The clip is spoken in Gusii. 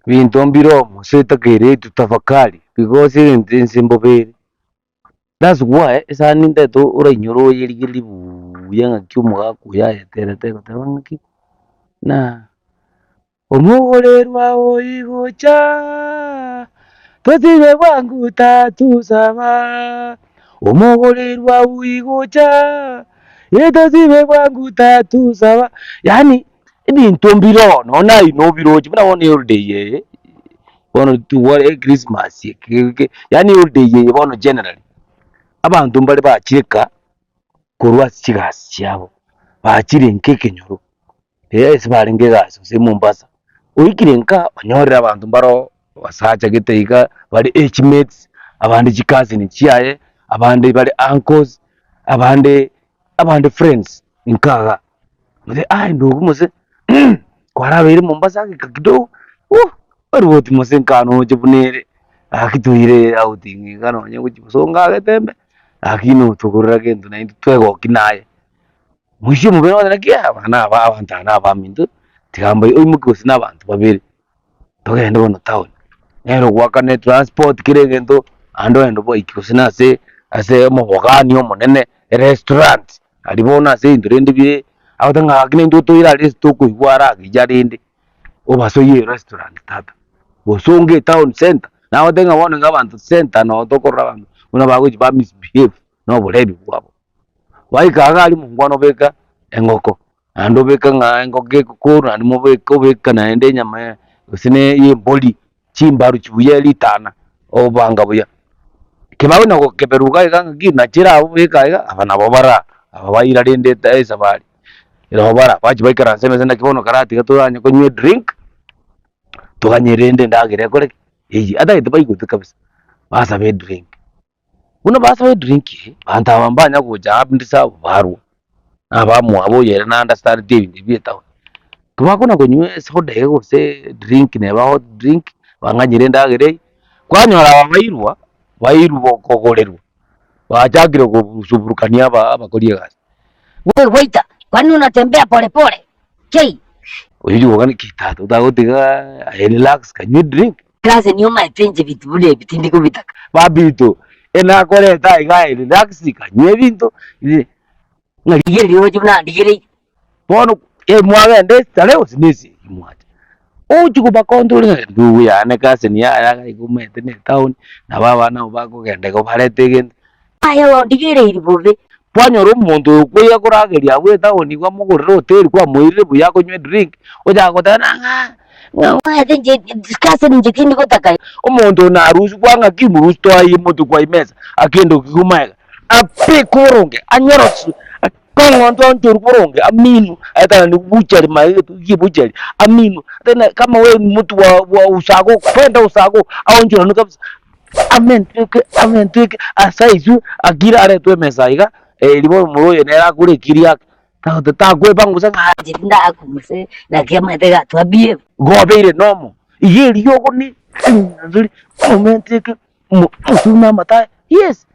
Binto mbire omo ase tutafakari because egento ense mbobe ere. That's why esani ntaete orainyore oyerigererie buuya ng'aki omogaka oyo ayeterete egoteba ng'aki, na omogorerwa oigocha tosibe bwango tatusaba, omogorerwa oigocha tosibe bwango tatusaba, yaani ebinto mbire oo nonye naye nobiroche buna bono eholiday eye, bono tobwate echristmas eke yaani eholiday eye bono generally, abanto mbare bachire ka korwa ase chigasi chiabo, bachire nka ekenyoro, eh ase barenge egasi gose Mombasa, oikire nka onyorire abanto mbare oo abasacha gete iga bare age mates, abande chicousin chiaye, abande bare uncles, abande abande friends nka igaa. Mose aye ndugu mose kwarabeire Mombasa ageka kidogo uh oroboti mose nkanoche buna ere gaki toire outing iga nonye gochia bosongo agetembe lakini otogorera gento naintwe twegokia naye. Moisia omobe nonye naki abana aba abanto aba na abaminto tiga mbai oimoki gose na abanto babere. Togende bono town, nere ogoakana etransport kera egento, naende ogende obaike gose na ase ase omobogani omonene, erestaurant, aria bono ase ebinto rende bire, agoteba ng'a gaki naintwe toire aria ase tokoigwa are agiya rende, obasoyie erestaurant tata, bosongo etown center, nagoteba ng'a bono iga abanto center noo tokorora abanto buna bagochi ba misbehave na oborebi bwabo. Baika iga aria omongwana obeka engoko. Naende obeke ng'a engoko egokorwa naende mobeke obeke naende enyama gose na eye embori, chimbaru chibuya ritana, obanga buya. Ekebago na gokeberwa iga iga ng'aki nachire abwo beka iga, aba nabo bara aba baira rende eta esabari, nabo bara bachia baikaransa emesa naki bono karatiga toranye konywa edrink, toganye rende endagera ekore ki? Eyie. Atagete baigote kabisa, basaba edrink. Buna basoa edrink, abanto aba mbanya gocha aa ndise abwo barwa, na abamwabo oyo ere na understand ebinto ebi bie etown. Tibakona konywa esoda eye gose drink neba hot drink, bang'anyire endagera eywo, kwanyora aba bairwa, bairwa kogorerwa, bachakire kobusuburukania aba abakori egasi. Wewe waiter, kwani unatembea polepole? Kei. Oyio rigoka naki tata otagotiga aye relax kanywe edrink. Class niyo omanyete inche binto buna ebi tindi kobitaka. Babito, enakoreta aiga aye relax kanywa ebinto, ng'a Rigereria oroche buna andigereirie. Bono mwagenda esitare gose na esegi mwacha, ogochia kobacontrol ng'a ndugu yane cousin yaya iga iga omanyete na etown, nabo abana abo bakogenda igo barete egento. Aye ondigereirie bobe. Kwanyora omonto oyo okoiga korageria abwo etown igo amogorere hoteli kwamoirire buya akonywa edrink, ochaka goteba ng'a ng'a Omanyete inche cousin inche tindi gotaka. Omonto oyo narusia kwa ng'aki morusia toaiye motwe kwa imesa akende okigwa magega, abeke boronge anyorosie akong'onte onchorwe boronge aminwe aetanane buchari magega etuki buchari aminwe tena kama wewe ni mtu wa wa ushago kwenda ushago aonchorane kabisa amentweke amentweke asaiswe akire aretwe emesa iga eri bono omoro oyo nere akore ekiri yake takwebang'usa ng'a Inche tindakuse naki omanyete iga twabie. Gobeire nomo, iga eriogo ne ring'anso ri omomenteke omosume amataye, yes.